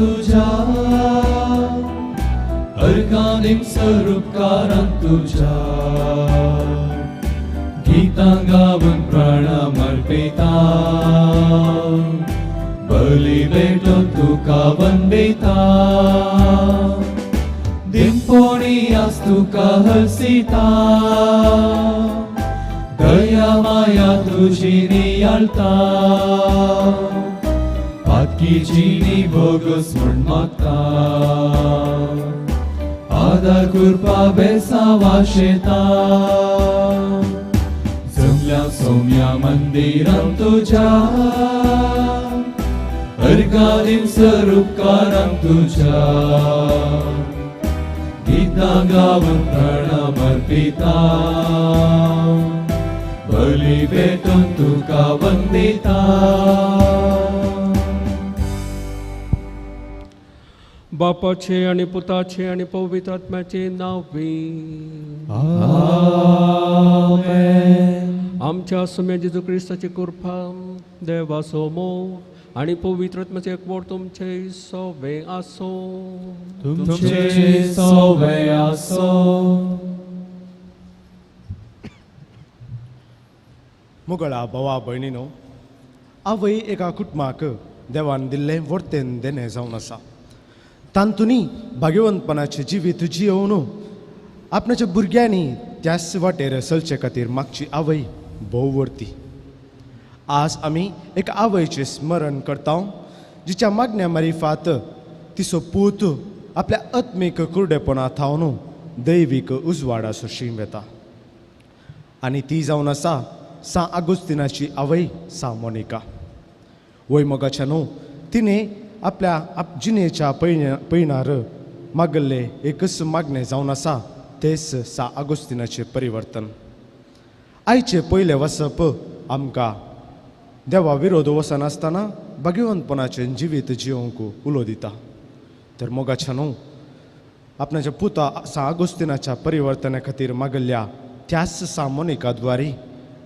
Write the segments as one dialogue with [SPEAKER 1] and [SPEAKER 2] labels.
[SPEAKER 1] तुझ्या, अर्गां दिमसर उपकारां तुझ्या, गीतां गावन प्रणाम अर्पिता, बली भेटून तुका वंदिता, दिमपोणी आस तुका हसिता, दया माया तुजी नियाळता, पातकी जिणी भोगस म्हूण मागता, आदार कृपा बेसा वाशेता, जमल्या सोम्या मंदिरां तुझ्या, अर्गां दिमसर उपकारां तुझ्या, गीतां गावन प्रणाम अर्पिता, बली भेटून तुका वंदिता.
[SPEAKER 2] बापाचे आनी पुताचे आनी पवित्र आत्म्याचे नांवे.
[SPEAKER 1] आमेन.
[SPEAKER 2] आमच्या सोम्या जेजू क्रिस्ताची कृपा, देवाचो मोग आनी पवित्र आत्म्याचे एकवट तुमचे सोवे आसो.
[SPEAKER 1] तुमचे सोवे आसो.
[SPEAKER 3] मुगळा भावा भयणीनो, आवय एका कुटुंबाक देवान दिल्लें वर्तेन देणें जावन आसा. तांतूनी भाग्यवंतपणाचें जिवीत जियोवन आपणाच्या भुरग्यांनी त्याच वाटेर चलचे खातीर मागची आवय भोव वर्ती. आज आमी एक आवयचें स्मरण करता जिच्या मागण्या मारिफात तिचो पूत आपल्या आत्मीक कुरडेपणा थावन दैवीक उजवाडा सोशी वेता आनी ती जावन आसा सां आगुस्तिनाची आवय सां मोनिका. वय मोगाच्या न्हू तिणें आपल्या जिणेच्या पयणार मागल्ले एकच मागणें जावन आसा तेच सां आगुस्तिनाचें परिवर्तन. आयचें पयलें वसप आमकां देवा विरोध वचनासतना भाग्यवंतपणाचें जिवीत जियोवंक उलो दिता. तर मोगाच्या न्हू आपणाच्या पुता सां आगुस्तिनाच्या परिवर्तना खातीर मागल्ल्या त्याच सां मोनिका द्वारी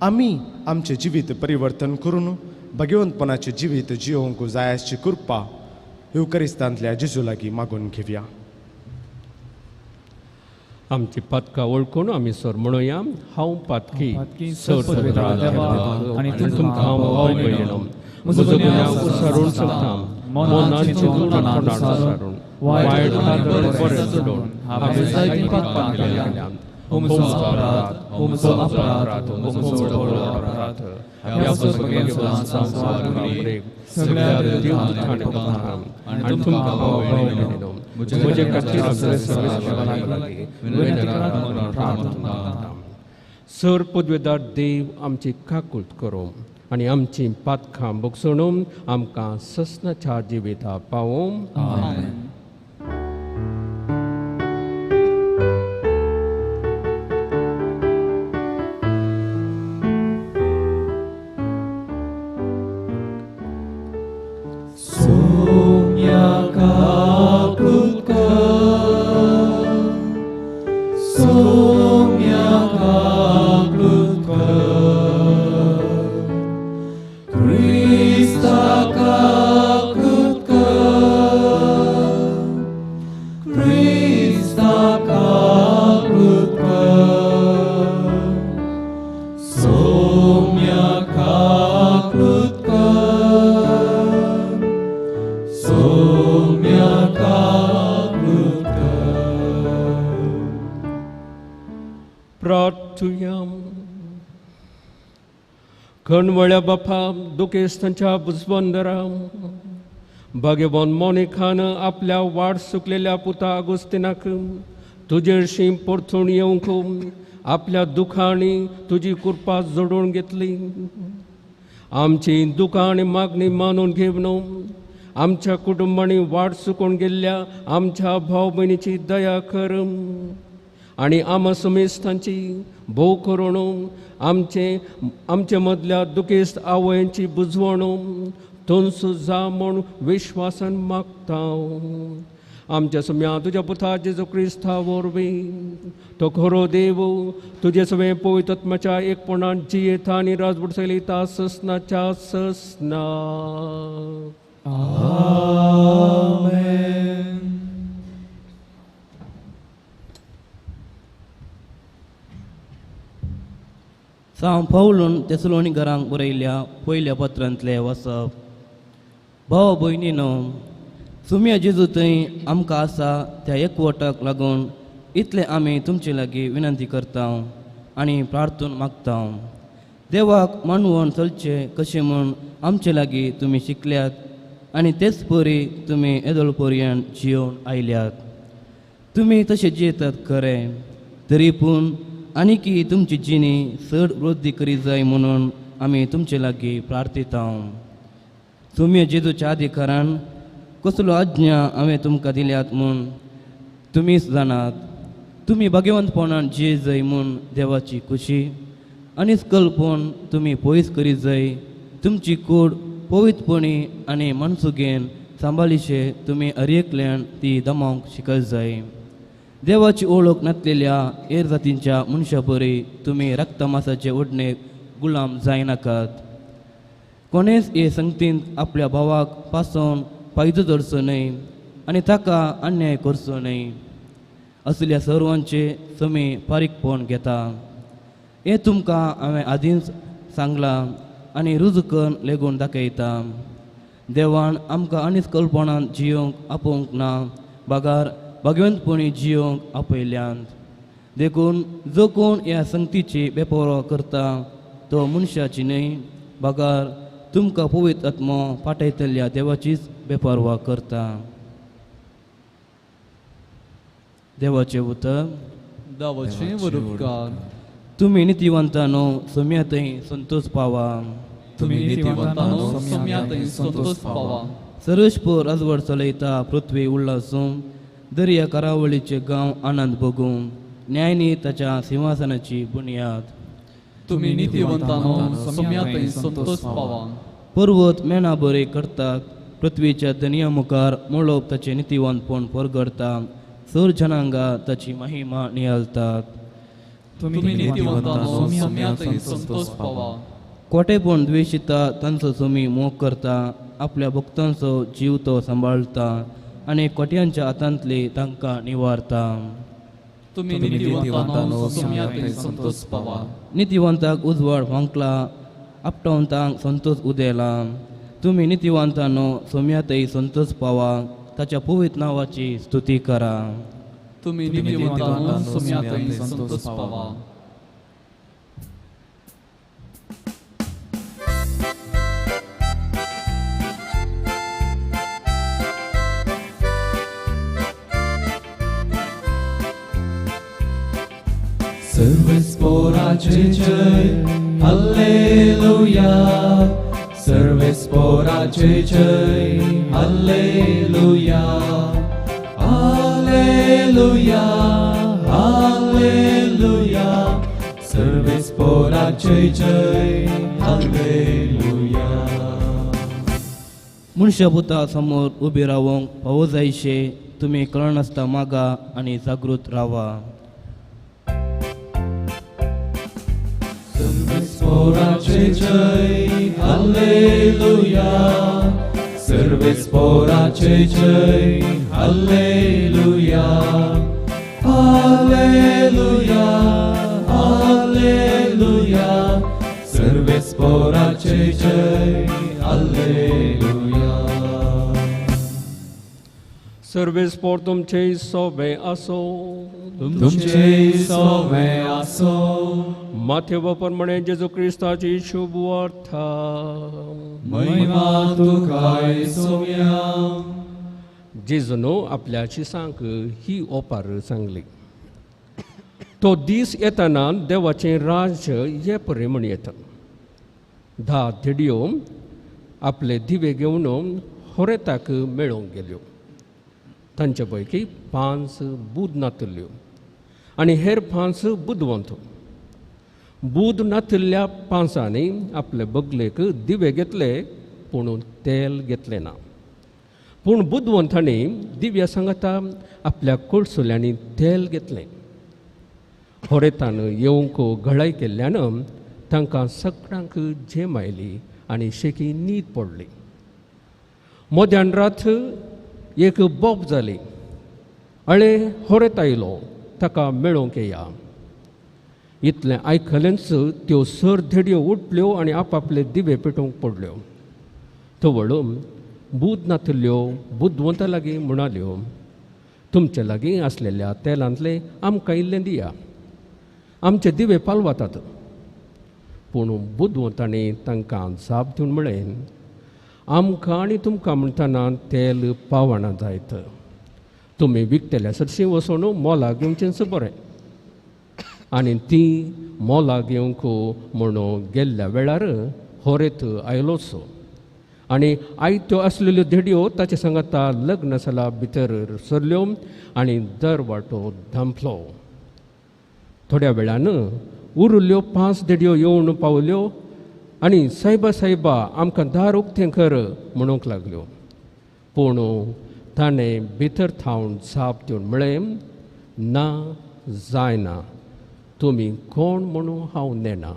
[SPEAKER 3] आमी आमचें जिवीत परिवर्तन करून भाग्यवंतपणाचें जिवीत जियोवंक जाय आसची कृपा येवकरिस्तांतल्या जेजू लागीं मागून घेवया.
[SPEAKER 2] आमची पातकां वळखून आमी सर म्हणुया, हांव पातकी सर आनी तुमकां भाव भयणो म्हजो गुन्यांव विसरून सोदता, मनान चिंतून तोंडान सारून वायट बरें सोडून हांवें जायतीं पातकां केल्यांत. हो म्हजो अपराध, हो म्हजो अपराध, हो म्हजो व्हडलो अपराध. ह्या संवसार सगळ्या देवदूतांनी आनी तुमकां भाव भयणीनो म्हजे खातीर लागीं प्रार्थना. सर पदवेदार देव आमची काकूत करूं आनी आमची पातकां भोगसणून आमकां ससनाच्या जिविता पावोवं. आमेन. कणवळ्या बापा दुखेस्तांच्या बुजबंदरा भाग्यवान मोनिकान आपल्या वाट सुकलेल्या पुता आगुस्तिनाक तुजेरशी परतून येवंक आपल्या दुखांनी तुजी कृपा जोडून घेतली. आमची दुखां आनी मागणी मानून घेवन आमच्या कुटुंबांनी वाट सुकून गेल्ल्या आमच्या भाव भयणीची दया कर आनी आमा समेस्तांची भोव करून आमचे आमचे मदल्या दुखेस्त आवयांची बुजवण तोंसू जा म्हूण विश्वासान मागता. आमच्या सम्या तुज्या पुता जेजू क्रिस्ता वरवीं तो खरो देव तुजे सगळें पवित्र आत्म्याच्या एकपणान जियेता आनी राजवट चलयता ससनाच्या ससना.
[SPEAKER 1] आमेन.
[SPEAKER 4] सांव पावलून तेसलोनीकरांक बरयल्ल्या पयल्या पत्रांतलें वाचप. भाव भयणीनो, सुम्या जेजू थंय आमकां आसा त्या एकवटाक लागून इतलें आमी तुमचे लागीं विनंती करता आनी प्रार्थून मागता. देवाक मानवून चलचें कशें म्हूण आमचे लागीं तुमी शिकल्यात आनी तेच परी तुमी येदोळ पर्यंत जियोवन आयल्यात. तुमी तशें जियेतात खरें, तरी पूण आनीकी तुमची जिणी चड वृद्धी करीत जाय म्हणून आमी तुमचे लागीं प्रार्थिता. तुमी जेजूच्या अधिकारान कसलो आज्ञा हांवें तुमकां दिल्यात म्हूण तुमीच जाणात. तुमी भाग्यवंतपणान जिये जाय म्हूण देवाची खुशी आनी कल्पन तुमी पयस करीत जाय. तुमची कूड पवित्रपणी आनी मनसुगेन सांबाळिशे तुमी हर एकल्यान ती दमावंक शिकत जाय. देवाची ओळख नासलेल्या हेर जातींच्या मनशां बरी तुमी रक्तमासाचे ओडणेक गुलाम जायनाकात. कोणेच हे संगतींत आपल्या भावाक पासोवन फायदो धरचो न्हय आनी ताका अन्याय करचो न्हय. असल्या सर्वांचे तुमी फारीकपण घेता हें तुमकां हांवें आदींच सांगलां आनी रुजू करून लेगून दाखयता. देवान आमकां आनीच कल्पनान जियोंक आपोवंक ना, बगार भगवंतपणी जियोंक आपयल्यान. देखून जो कोण ह्या संगतीची बेपरवा करता तो मनशाची न्हय, बगार तुमकां पवित्र आत्मो पाठयतल्या देवाचीच बेपरवा करता. देवाचें उतर.
[SPEAKER 1] देवाचें उपकार.
[SPEAKER 4] तुमी नितिवंतानो सोम्यातय संतोष पावा.
[SPEAKER 1] तुमी नितिवंतानो सोम्यातय संतोष पावा.
[SPEAKER 4] सरसपूर राजवट चलयता पृथ्वी उल्लासूं, दर्या करावळीचे गांव आनंद भोगूं, न्यायनी ताच्या सिंहासनाची बुन्याद.
[SPEAKER 1] तुमी नितिवंतानो सोम्यातय संतोष पावा.
[SPEAKER 4] पर्वत मेणा बरे करतात, पृथ्वीच्या दनिया मुखार मळोब ताचें नितिवंतपण परगडता, सर जनांगा ताची महिमा नियाळतात.
[SPEAKER 1] तुमी नितिवंतानो सोम्यातय संतोष पावा.
[SPEAKER 4] कोटेपण द्वेशिता तांचो सोमी मोग करता, आपल्या भक्तांचो जीव तो सांबाळता आनी कोट्यांच्या हातांतले तांकां निवारता.
[SPEAKER 1] तुमी नितिवंतानो सोम्यातय संतोष पावा.
[SPEAKER 4] नितिवंताक उजवाड फांकला, आपटवंतांक संतोष उदेला. तुमी नितिवंतानो सोम्यातय संतोष पावा, ताच्या पवित्र नांवाची स्तुती करा.
[SPEAKER 1] तुमी नितिवंतानो सोम्यातय संतोष पावा.
[SPEAKER 5] सर्वेस्पोराचे जय हालेलुया, सर्वेस्पोराचे जय हालेलुया, हालेलुया हालेलुया, सर्वेस्पोराचे जय हालेलुया.
[SPEAKER 4] मनशापुता समोर उबी रावंक फावो जायशे तुमी कळनासता मागा आनी जागृत रावा.
[SPEAKER 5] सर्वेस्पोराचे जय हालेलुया, सर्वेस्पोराचे जय हालेलुया, हालेलुया हालेलुया, सर्वेस्पोराचे जय हालेलुया.
[SPEAKER 2] सर्वेस्पोर तुमचे सोबे आसो.
[SPEAKER 1] तुमचे सोबे आसो.
[SPEAKER 2] माथेव प्रमाणे जेजू क्रिस्ताची शुभ वार्ता.
[SPEAKER 1] महिमा तुका सोम्या.
[SPEAKER 2] जेजून आपल्या शिसांक ही ओपार सांगली. तो दीस येताना देवाचें राज्य हे परे म्हण येता. 10 धेडयो आपले दिवे घेवन होरेताक मेळोवंक गेल्यो. तांचे पैकी 5 बूद नातिल्ल्यो आनी हेर 5 बुदवंत. बूद नातिल्ल्या 5 आपले बगलेक दिवे घेतले पूण तेल घेतलें ना. पूण बुदवंतांनी दिव्या सांगाता आपल्या कोळसुल्यांनी तेल घेतलें. होरेतान येवंक घडाय केल्ल्यान तांकां सगळ्यांक झेम आयली आनी शेकी न्हीद पडली. मध्यान रात एक बोब जाली, अळे होरेत आयलो, ताका मेळोवंक येया. इतलें आयकलेंच त्यो सर धेडयो उठल्यो आनी आपापले दिवे पेटोवंक पडल्यो. तवळ बूद नातिल्ल्यो बुदवंता लागीं म्हणाल्यो, तुमचे लागीं आसलेल्या तेलांतलें आमकां इल्लें दिया, आमचे दिवे पालवतात. पूण बुदवंतांनी तांकां जाप दिवन म्हळें, आमकां आनी तुमकां म्हणटना तेल पावना जायत, तुमी विकतल्या सरशीं वचून मोलाक घेवचेंच बरें. आनी ती मोलाक घेवंक म्हणून गेल्ल्या वेळार होरेत आयलोच आनी आयत्यो आसलेल्यो धेडयो ताचे सांगाता लग्न साला भितर सरल्यो आनी दरवाटो धांपलो. थोड्या वेळान उरिल्ल्यो 5 धेडयो येवन पावल्यो आनी सायबा सायबा आमकां दार उक्तें कर म्हणूंक लागल्यो. पूण ताणें भितर थावन जाप दिवन म्हळें, ना जायना, तुमी कोण म्हणून हांव नेणा.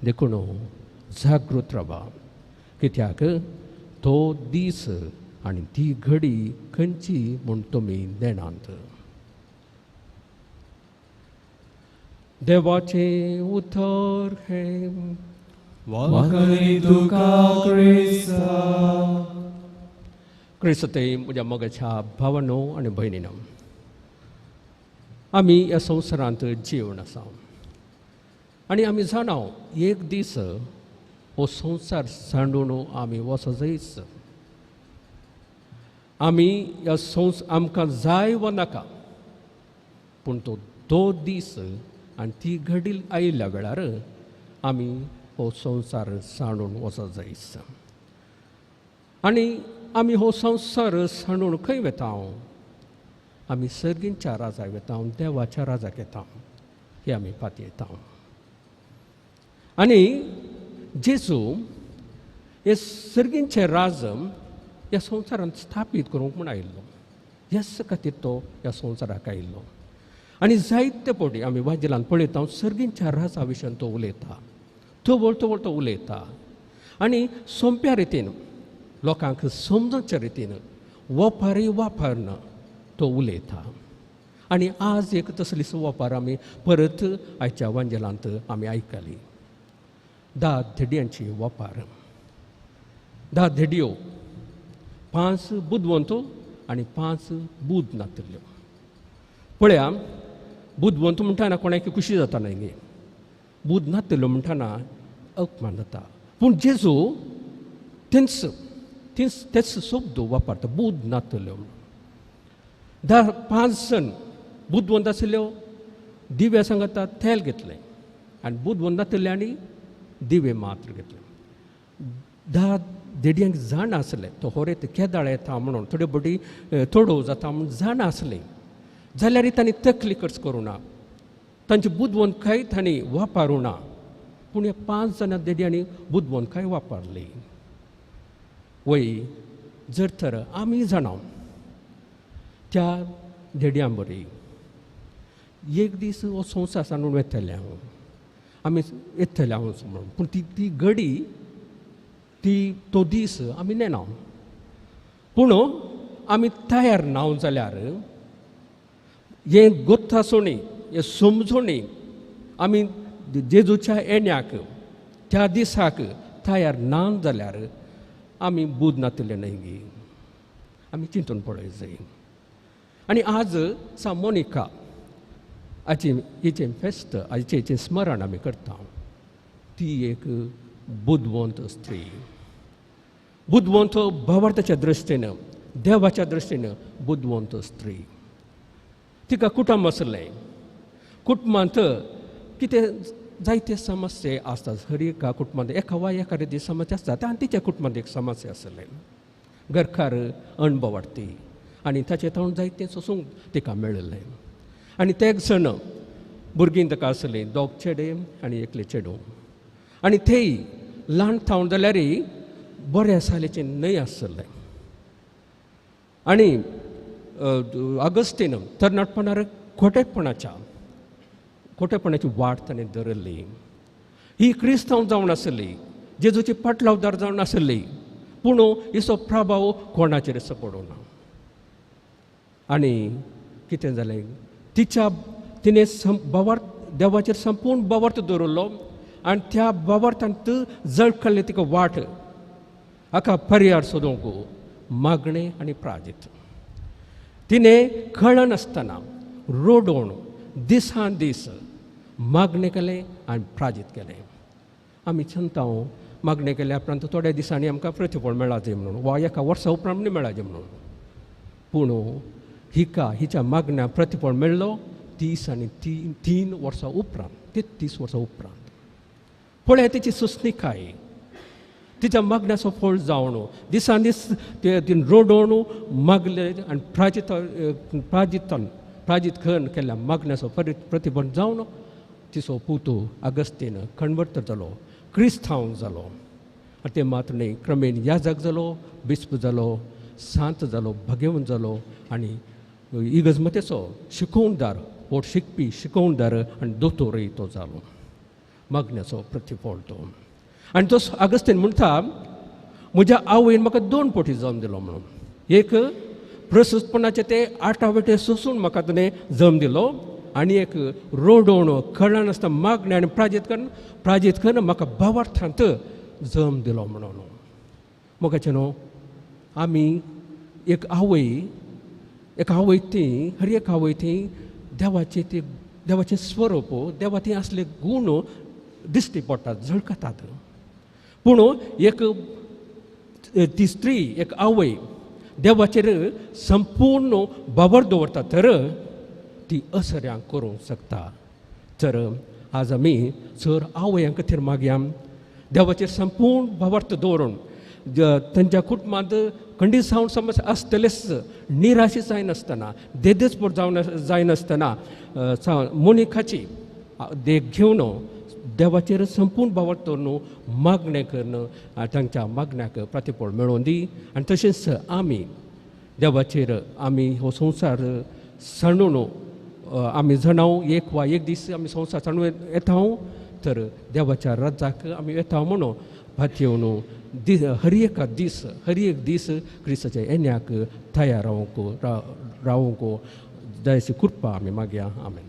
[SPEAKER 2] देखून जागृत रावा, कित्याक तो दीस आनी ती घडी खंयची म्हूण तुमी नेणात. देवाचें उतर हें.
[SPEAKER 1] वाखणी तुका क्रिस्ता.
[SPEAKER 2] क्रिस्ते म्हज्या मोगाच्या भावानो आनी भयणीनो, आमी ह्या संवसारांत जिवन आसा आनी आमी जाणा एक दीस हो संवसार सांडून आमी वचो जायच. आमी ह्या आमकां जाय वा नाका, पूण तो तो दीस आनी ती घडी आयिल्ल्या वेळार आमी हो संवसार सांडून वचो जायच. आनी आमी हो संवसार सांडून खंय वता? आमी सर्गींच्या राजाक वता, देवाच्या राजाक येता, हें आमी पातयेता. आनी जेजू हे सर्गींचें राज ह्या संवसारांत स्थापीत करूंक म्हूण आयिल्लो, ह्याच खातीर तो ह्या संवसाराक आयिल्लो. आनी जायते फावटी आमी वाजेलान पळयता, सर्गींच्या राजा विशयान तो उलयता, तवळ तवळ तो उलयता आनी सोंप्या रितीन लोकांक समजच्या रितीन वपारी वापरना तो उलयता. आनी आज एक तसलीच वपार आमी परत आयच्या वांजेलांत आमी आयकली. 10 धेडयांची वपार, 10 धेडयो, 5 बुदवंत आनी 5 बूद नातिल्ल्यो. पळया, बुदवंत म्हणटाना कोणाक खुशी जाता न्हय गे, बूद नातिल्ल्यो म्हणटाना अपमान जाता. पूण जेजू तेंच तेच शब्द वापरता, बूद नातिल्ल्यो. 5 जण बुदवंत आशिल्ल्यो, दिव्या सांगाता तेल घेतलें आनी बुदवंत नातिल्ले आनी दिवे मात्र घेतले. 10 धेडयांक जाण आसलें तो होरेत केदाळ येता म्हणून, थोडे बडी थोडो जाता म्हणून जाण आसलें, जाल्यार तांणी तकली खर्च करूं ना, तांची बुदवंतकाय तांणी वापरूं ना. पूण ह्या 5 जाणां धेडयांनी बुदवंतकाय वापरली. वय जर तर आमी जाणा त्या धेडयां बरी एक दीस हो संवसार सांडून वेतले हांव, आमी येतले हांव म्हणून, पूण ती ती घडी ती तो दीस आमी नेणा. पूण आमी तयार ना जाल्यार हें गोत्तासोणी हें समजोणी आमी जेजूच्या येण्याक त्या दिसाक तयार ना जाल्यार आमी बूद नातिल्ले न्हय गी, आमी चिंतून पळय जाय. आनी आज सा मोनिका हाची हिचें फेस्त, हाचें हिचें स्मरण आमी करता. ती एक बुदवंत स्त्री, बुदवंत भावार्थाच्या दृश्टीन, देवाच्या दृश्टीन बुदवंत स्त्री. तिका कुटुंब आसलें, कुटुंबांत कितें जायते समस्या आसतात, हर एका कुटुंबांत एका वा एका रिती समस्या आसतात आनी तिच्या कुटुंबांत एक समस्या आसलें. घरकार अणभवार्थी आनी ताचें ताणून जायतें सोसूंक तिका मेळिल्लें. आनी ते एक जण भुरगीं ताका आसलीं, 2 चेडे आनी एकलें चेडूं. आनी तेय ल्हान थावन जाल्यार बऱ्या सालेचें न्हय आसलें. आनी अगस्तीन तरणाटपणार खोटेपणाची वाट ताणें धरिल्ली. ही क्रिस्तांव जावन आसली, जेजूची पाटलावदार जावन आसली, पूण हिचो प्रभाव कोणाचेर असो पडूना. आनी कितें जालें, तिच्या तिणें भावार्थ देवाचेर संपूर्ण भावार्थ दवरलो आनी त्या भावार्थांत जळकल्लें तिका वाट हाका पर्याय सोदूंक मागणें आनी प्राजीत. तिणें कळनासतना रोडोवन दिसान दीस मागणें केलें आनी प्राजीत केलें. आमी चिंता मागणें केल्या उपरांत थोड्या दिसांनी आमकां प्रतिफळ मेळाजे म्हणून वा एका वर्सा उपरांत मेळाजे म्हणून, पूण हिका हिच्या मागण्या प्रतिफळ मेळ्ळो 30 आनी 3 वर्सां उपरांत, 33 वर्सां उपरांत. पळय तिची सुस्निकाय, तिच्या मागण्याचो फळ जावन दिसान दीस ते रोडोवन मागले आनी प्राजित प्राजितान प्राजीत करून केल्ल्या मागण्याचो प्रतिबंध जावन तिचो पुतू अगस्तीन कन्वर्ट जालो, क्रिस्तांव जालो. आनी ते मात्र न्हय, क्रमेन याजक जालो, बिस्प जालो, सांत जालो, भगेवन जालो आनी इगजमतेचो शिकोवणदार, पोट शिकपी शिकोवणदार आनी दोतोरय तो जालो. मागण्याचो प्रतिफळ तो. आनी तो अगस्तीन म्हणटा, म्हज्या आवयन म्हाका 2 पटी जल्म दिलो म्हणून. एक प्रसूतपणाचे ते आटावेटे सोसून म्हाका तिणें जल्म दिलो आनी एक रोडोवन कळनासतना मागणें आनी प्राजीत करून म्हाका भावार्थांत जल्म दिलो म्हणून. मोगाचें न्हू, आमी एक आवय ती हर एक आवय ती देवाचे ती देवाचें स्वरूप, देवा ती असले गूण दिश्टी पडटात, झळकतात. पूण एक ती स्त्री, एक आवय देवाचेर संपूर्ण बाबर दवरता तर ती असऱ्यांक करूंक शकता. तर आज आमी चड आवयांक खातीर मागया देवाचेर संपूर्ण भावार्थ दवरून तांच्या कुटुंबांत खंडीत जावन समज आसतलेच, निराशी जायनासतना, देदेसपोट जायनासतना मोनिकाची देख घेवन देवाचेर संपूर्ण भावार्थ दवरून मागणें करून तांच्या मागण्याक प्रतिफळ मेळोवन दी. आनी तशेंच आमी देवाचेर आमी हो संवसार सांडून आमी जाणाव एक वा एक दीस आमी संवसार सांडून येता तर देवाच्या राज्याक आमी येता म्हणून भातयेवन दीस हर एक दीस क्रिस्ताच्या येण्याक तयार रावंक जायची कृपा आमी मागया. आमेन.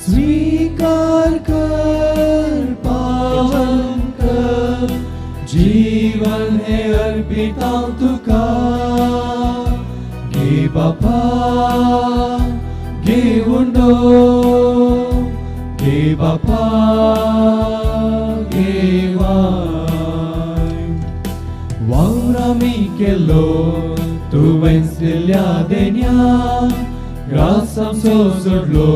[SPEAKER 1] स्वीकार कर पावन कर जीवन हे अर्पिता तुका. गे बापा गे उंडो गे बापा गे वाय वावरामी केलो तुवें दिल्या देण्या ग्रासां सोडलो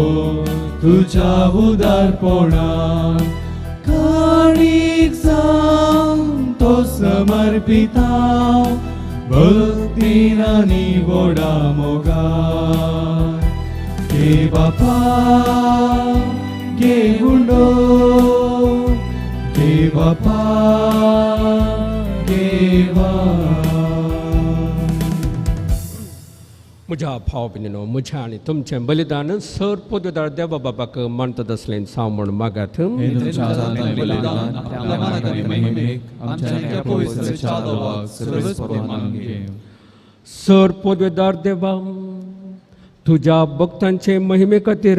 [SPEAKER 1] तुज्या उदारपणान काणीक जावन तो समर्पिता भक्तीन आनी व्हडा मोगान. गे बापा गे उंडो गे बापा गे वाय.
[SPEAKER 2] म्हज्या भाव भयणीनो, म्हज्या आनी तुमचें बलिदान सर पदवीदार देवा बाबाक मानतात आसलें साव म्हूण मागात. सर पदवीदार देवा, तुज्या भक्तांचे महिमे खातीर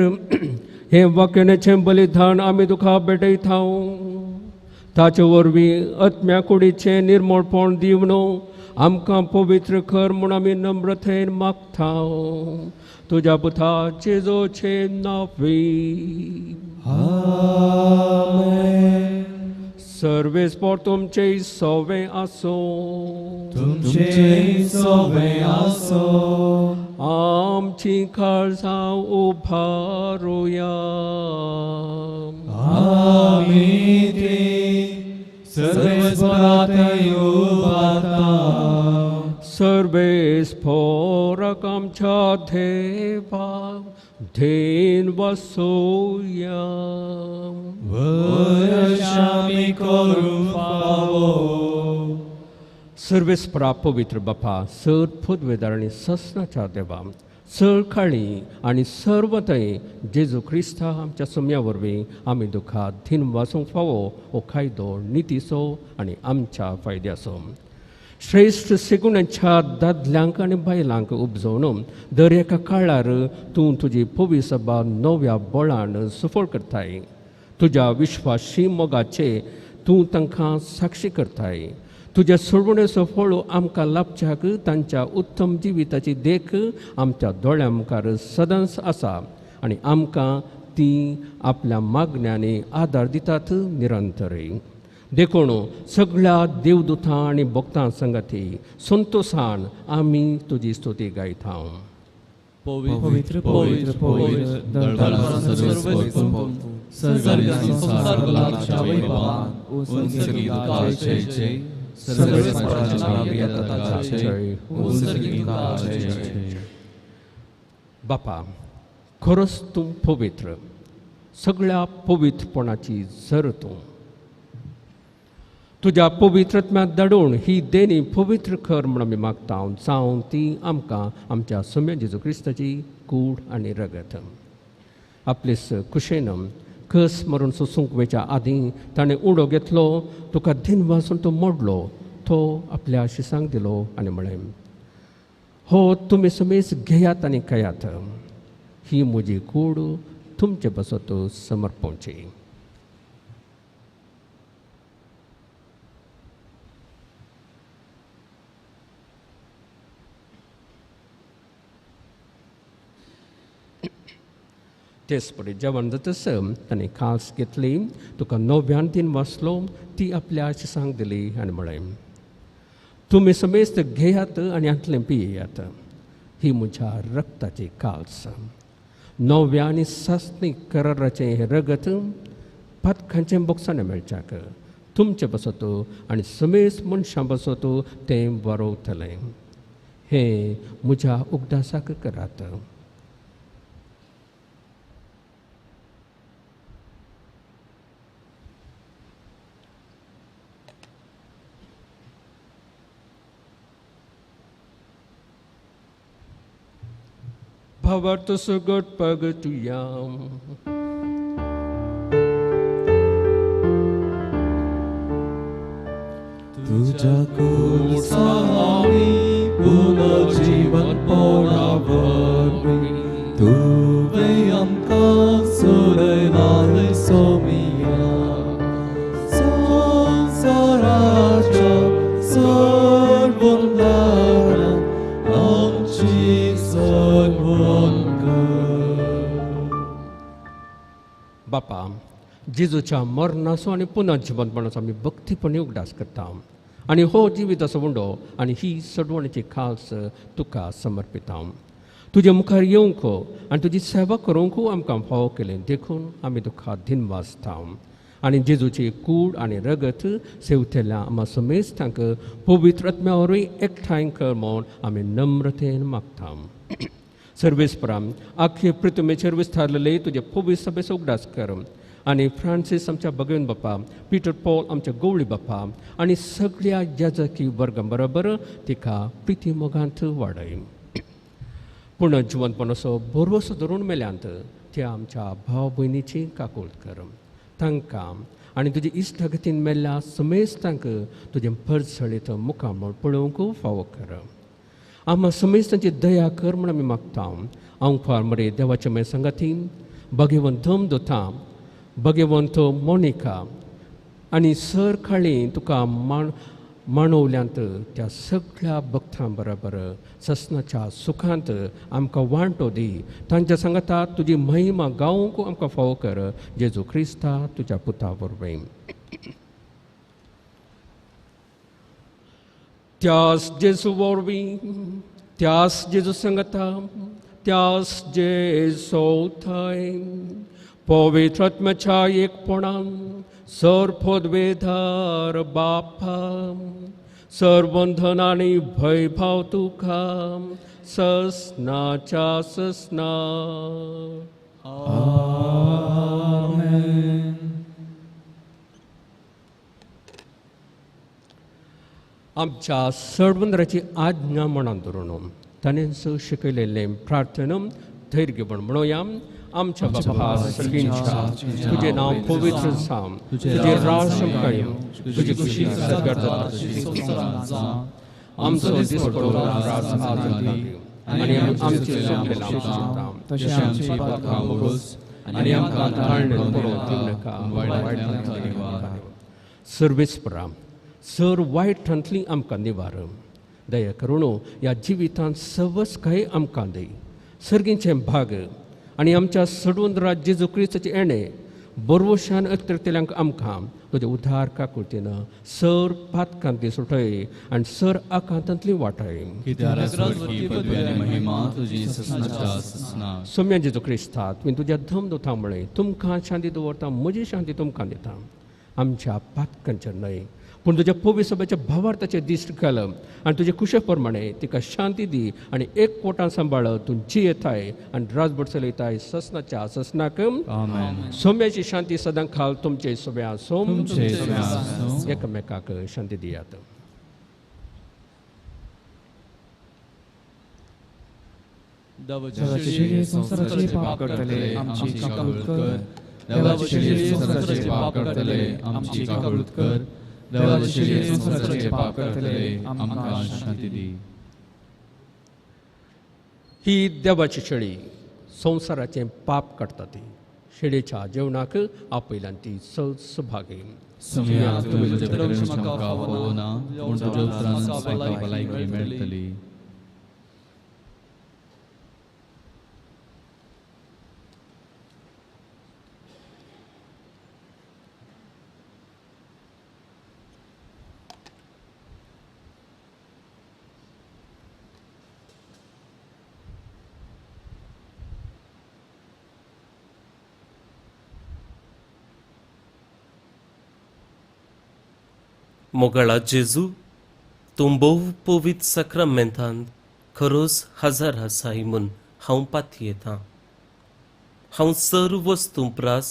[SPEAKER 2] हें वाक्यण्याचें बलिदान आमी तुका भेटयता. ताचे वरवीं आत्म्या कुडीचें निर्मळपण दिवन आमकां पवित्र कर म्हूण आमी नम्रतेन मागता. तुज्या पुता जेजूचे नांवी
[SPEAKER 1] आमेन.
[SPEAKER 2] सर्वेस्पोर तुमचे सवे आसूं,
[SPEAKER 1] तुमचे सवे आसूं.
[SPEAKER 2] आमची काळजां उबारुया.
[SPEAKER 1] आमी ती सर्वेश्वरा
[SPEAKER 2] देवा धेन वसोया
[SPEAKER 1] वरशामी करूं फावो
[SPEAKER 2] सर्वेस्परा पवित्र बापा सर पदवेदार आनी ससनाच्या देवा सर काळी आनी सर्व थंय जेजू क्रिस्ता आमच्या सम्या वरवीं आमी दुखा धीन वासूंक फावो हो कायदो नितीचो आनी आमच्या फायद्याचो श्रेश्ठ सेगुणाच्या दादल्यांक आनी बायलांक उपजोवन दर एका काळार तूं तुजी पवी सभा नव्या बळान सफळ करताय तुज्या विश्वासी मोगाचे तूं तांकां साक्षी करताय तुज्या सोडवणेचो फळ आमकां लाभच्याक तांच्या उत्तम जिविताची देख आमच्या दोळ्यां मुखार सदांच आसा आनी आमकां ती आपल्या मागण्यांनी आदार दितात निरंतरय देखून सगळ्या देवदूतां आनी भक्तां संगती संतोशान आमी तुजी स्तुती गायता.
[SPEAKER 1] पवित्र पवित्र पवित्र
[SPEAKER 2] बापा खरोच तूं पवित्र सगळ्या पवित्रपणाची जर तूं तुज्या पवित्रत्म्यात धाडून ही देणी पवित्र कर म्हूण आमी मागता जावं ती आमकां आमच्या सम्या जेजू क्रिस्ताची कूड आनी रगत. आपलेच कुशेन कस मरून सोसूंक वेच्या आदीं ताणें उडो घेतलो तुका दिन वासून तो मोडलो तो आपल्या शिसांक दिलो आनी म्हळें हो तुमी समेज घेयात आनी खायात ही म्हजी कूड तुमचे पासत समर्पणची. तेच परी जेवण जातच ताणें कास घेतली तुका नव्यान तीन वाचलो ती आपल्या शिसांक दिली आनी म्हळें तुमी समेस्त घेयात आनी हांतलें पियेयात ही म्हज्या रक्ताची काल्स नव्या आनी सासणी कराराचें हें रगत पातकांचें बोगसाणें मेळच्याक तुमचे पासत आनी समेस्त मनशां पासत तें बरोवतलें हें म्हज्या उगडासाक करात. भावार्थ सुगट पगतुयाम
[SPEAKER 1] तुझ्या कुळसामी पुनर्जीवन पोणावरवीं तुवें आमकां सोडयलां सोमिया संवसाराच्या सर्वंदारान आमची सोडवण कर.
[SPEAKER 2] बापा जेजूच्या मरणाचो आनी पुनर्जिवनपणाचो आमी भक्तीपणी उगडास करता आनी हो जिविताचो उंडो आनी ही सडवणेची खास तुका समर्पिता. तुजे मुखार येवंक आनी तुजी सेवा करूंक आमकां फावो केलें देखून आमी तुका धिनवासता आनी जेजूची कूड आनी रगत सेवतेल्या आमा समेस्तांक पवित्र आत्म्या वरवीं एकठांय कर म्हूण आमी नम्रतेन मागता. सर्वेस्परा आख्खे पृथ्वीचेर विस्तारलेले तुजे पवित्र सभेचो उगडास कर आनी फ्रांसीस आमच्या भगवन बापा पिटर पॉल आमच्या गवळी बापा आनी सगळ्या याजकी वर्गां बरोबर तिका प्रिती मोगांत वाडय. पूण जिवनपणाचो भरवसो धरून मेल्यांत त्या आमच्या भाव भयणीची काकूळट कर तांकां आनी तुजे इश्टागतीन मेल्ल्या समेस्तांक तुजें परजळीत मुखामळ पळोवंक फावो कर. आमा समेस्तांची दया कर म्हूण आमी मागता. आंवकार मरे देवाचे माय संगाती भगवंत धम दोता भगवंत मोनिका आनी सर काळी तुका मांडवल्यांत त्या सगळ्या भक्तां बरोबर ससनाच्या सुखांत आमकां वांटो दी तांच्या सांगाता तुजी महिमा गावंक आमकां फावो कर जेजू क्रिस्ता तुज्या पुता वरवीं. त्यास जेजू वरवीं त्यास जेजू सांगाता त्यास जेजू थंय पवित्र आत्म्याच्या एकपणान सर पदवेधार बापा सरबंधन आनी भयभाव तुका ससनाच्या ससना.
[SPEAKER 1] आमेन.
[SPEAKER 2] आमच्या सडवंदराची आज्ञा मनान धरून ताणेंच शिकयलेलें प्रार्थना धैर्यपण म्हणोया. आमच्या बापा सर्गींच्या, तुजें नांव पवित्र जावं, तुजें राज आमकां येवं, तुजी खुशी स्वर्गार जाता तशी संवसारांत जावं. आमचो दिसपडो राज आज दी आनी आमचे चुकलेले आमकां चिंता
[SPEAKER 1] तशें आमची पातकां मोगोस आनी आमकां ताळणे पडोवंक
[SPEAKER 2] दिवं नाका,
[SPEAKER 1] वायटांतल्यान निवार.
[SPEAKER 2] सर्वेस्परा सर वायटांतली आमकां निवार, दया करून ह्या जिवितांत सवसकाय आमकां दी. सर्गींचें भाग आनी आमच्या सडवंदरा जेजू क्रिस्ताचें येणें बरवशान अत्तरतल्यांक आमकां तुज्या उद्धार काकुळतीन सर पातकांतली सुटय आनी सर आकांतांतली वाटाय. सोम्या जेजू क्रिस्ता, तुवें तुज्या धम दोता म्हळें, तुमकां शांती दवरता, म्हजी शांती तुमकां दिता. आमच्या पातकांचेर न्हय पूण तुज्या पवित्र सभेच्या भावार्थाचेर दिश्ट घाल आनी तुजे कुशे प्रमाणे तिका शांती दी आनी एक कोटान सांबाळ. तूं जियेताय आनी राजभट चलयताय ससनाच्या ससनाक. सोम्याची शांती सदां खाल तुमचे सोम्या सोम. एकामेकाक शांती दियात.
[SPEAKER 1] संवसाराचे पाप करतले आमची काकूळ कर, देवाचे संवसाराचे पाप करतले आमची काकूळ कर, देवाचे संवसाराचे पाप करतले आमकां शांती दी.
[SPEAKER 2] ही देवाची शेळी संवसाराचें पाप काडटा ती शेळीच्या जेवणाक आपयल्यान ती सहभागी.
[SPEAKER 1] सोम्या, तुवें म्हज्या प्रवेश म्हाका फावना, पूण तुज्या उतरान म्हाका भलायकी मेळटली.
[SPEAKER 6] मोगाळा जेजू, तूं भोव पवित्र साक्रामेंतांत खरोच हजार आसाय म्हूण हांव पातयेतां. हांव सर वस्तूं प्रास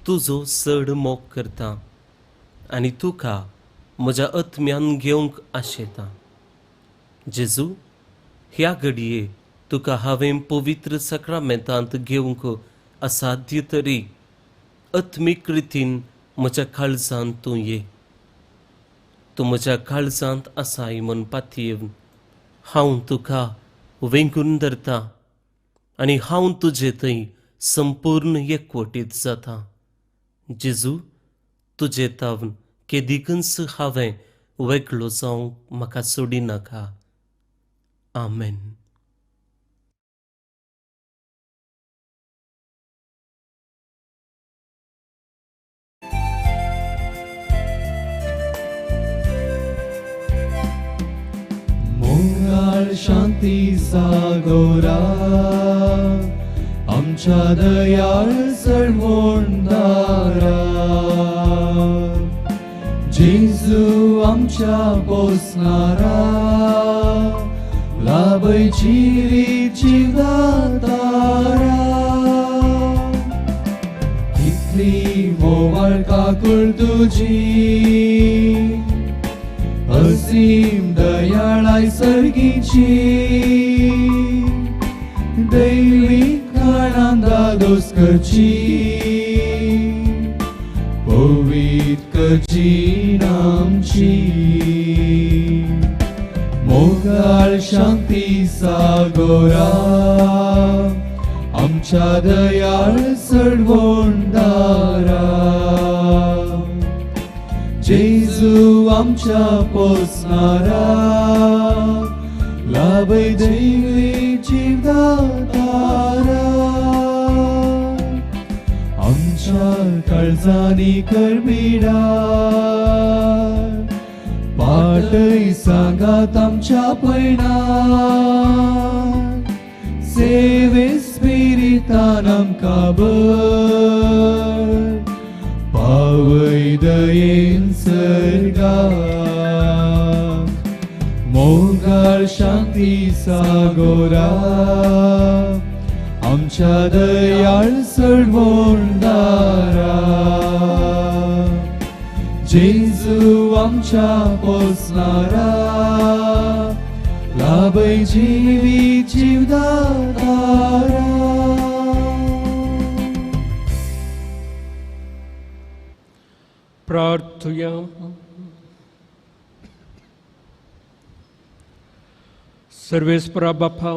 [SPEAKER 6] तुजो चड मोग करतां आनी तुका म्हज्या आत्म्यान घेवंक आशेतां. जेजू, ह्या घडये तुका हांवें पवित्र साक्रामेंतांत घेवंक असाध्य तरी आत्मीक रितीन म्हज्या काळजांत तूं ये. तूं म्हज्या काळजांत आसाय म्हूण पातयेवन हांव तुका वेंगून धरता आनी हांव तुजे थंय संपूर्ण एकवटीत जाता. जेजू, तुजे तावन केदीकच हांवें वेगळो जावंक म्हाका सोडिनाका. आमेन.
[SPEAKER 1] शांती सागोरा आमच्या दयाळ सळवणदारा, जेजू आमच्या पोसणारा, लाभयची रीत जिवदातारा. कितली मोवाळ काकूळ तुजी, असीम दयाळाय सर्गीची, दैवी कारणान दादोस करची, पवित्र करची आमची. मोगाळ शांती सागोरा आमच्या दयाळ सडवणदारा, जेजू आमच्या पोसणारा, लाभय दैवी जिवदातारा. आमच्या काळजांनी करबिडा, पाटय सांगात आमच्या पयणाक, सेवे स्पिरितान आमकां बर, पावय दयेन सर्गाक. मोगाळ शांती
[SPEAKER 5] सागोरा आमच्या दयाळ सळवणदारा जेजू आमच्या पोसणारा लाभय जिवीत जिवदातारा.
[SPEAKER 2] प्रार्थुया. सर्वेस्परा बापा,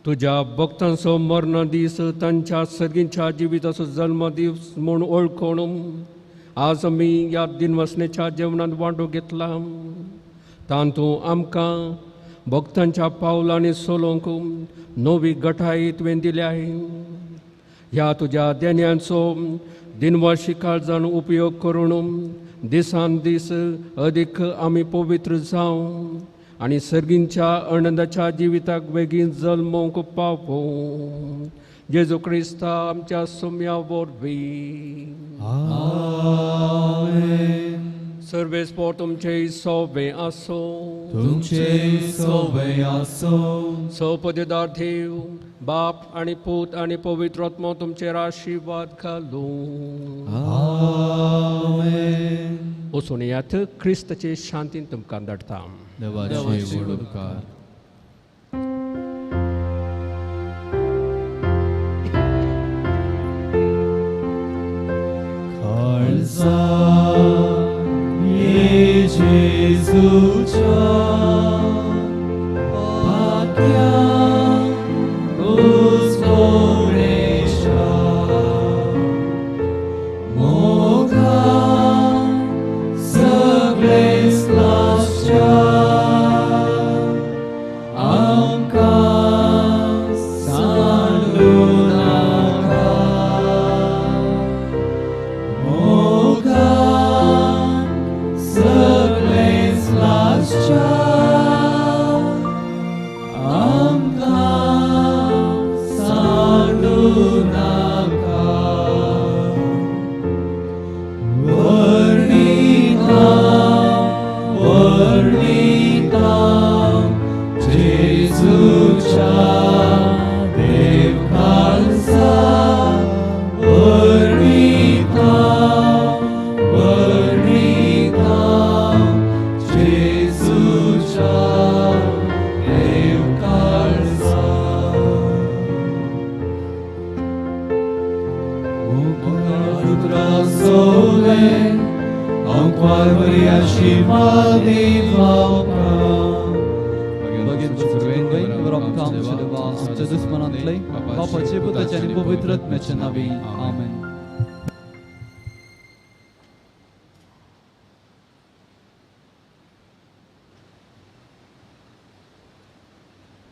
[SPEAKER 2] तुज्या भक्तांचो मर्ण दीस तांच्या सर्गींच्या जिविताचो जल्म दीस म्हूण वळखून आज आमी ह्या दिनवसणेच्या जेवणांत वांटो घेतला. तातूंत आमकां भक्तांच्या पावलांनी सोलोवंक नवी गठाय तुवें दिल्या. ह्या तुज्या देण्यांचो दिनवाशी काळजान उपयोग करून दिसान दीस अदीक आमी पवित्र जावं आनी सर्गींच्या आनंदाच्या जिविताक बेगीन जल्मोवंक पावोवं. जेजू क्रिस्ता आमच्या सोम्या वरवीं.
[SPEAKER 5] आमेन.
[SPEAKER 2] सर्वेस्पोर तुमचे सोबे आसो.
[SPEAKER 5] तुमचे सोबे आसो.
[SPEAKER 2] सौपदेदार देव बाप आनी पूत आनी पवित्र आत्मो तुमचेर आशिर्वाद घालूं.
[SPEAKER 5] आमेन.
[SPEAKER 2] वचून येयात, क्रिस्ताचे शांतीन तुमकां धाडटा.
[SPEAKER 1] देवाचे व्हड उपकार.
[SPEAKER 5] खालसा ये जेजूच्या पाक्या उजवणेच्या मोगान सगळेच लासच्या आमकां सांडू नाका. मोगान सगळेच लासच्या आमकां सांडू नाका. वर्णिता वर्णिता जेजूच्या देव खालसा वर्णिता वर्णिता जेजूच्या देव खालसा. सोले आंकवार बरी आशिर्वाद
[SPEAKER 1] आमच्या दुस्मनांतले बापाचे पुताचे आनी पवित्र आत्म्याच्या नांवी. आमेन.